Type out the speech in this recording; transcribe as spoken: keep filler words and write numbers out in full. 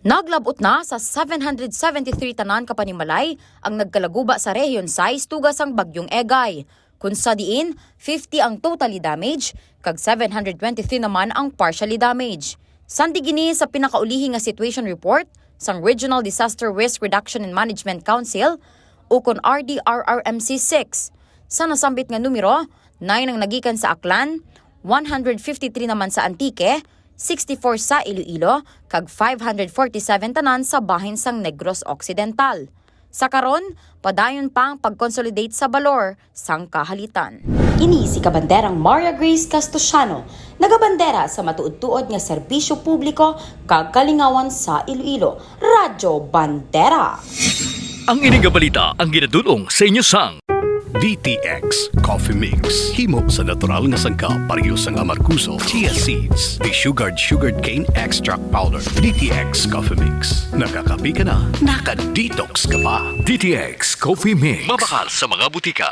Naglab-ot na sa seven hundred seventy-three tanan ka panimalay ang nagkalaguba sa Rehiyon sais tuga sang Bagyong Egay, kun sa diin fifty ang totally damage kag seven hundred twenty-three naman ang partially damage. Sandi gini sa pinakaulihi nga situation report sang Regional Disaster Risk Reduction and Management Council, ukon R D R R M C six. Sa nasambit nga numero, nine ang nagikan sa Aklan, one hundred fifty-three naman sa Antique, sixty-four sa Iloilo, kag five hundred forty-seven tanan sa bahin sang Negros Occidental. Sa karon, padayon pa ang pag-consolidate sa balor sang kahalitan. Ini si Kabanderang Maria Grace Castusiano, nagabandera sa matuod-tuod nga serbisyo publiko kag kalingawan sa Iloilo, Radyo Bandera. Ang ini nga balita ang ginadul-ong sa inyo sang D T X Coffee Mix. Himo sa natural nga sangkap, pareho sang amargoso, chia seeds, desugared sugarcane extract powder. D T X Coffee Mix. Nakakape ka na, naka-detox ka pa. D T X Coffee Mix. Mabakal sa mga butika.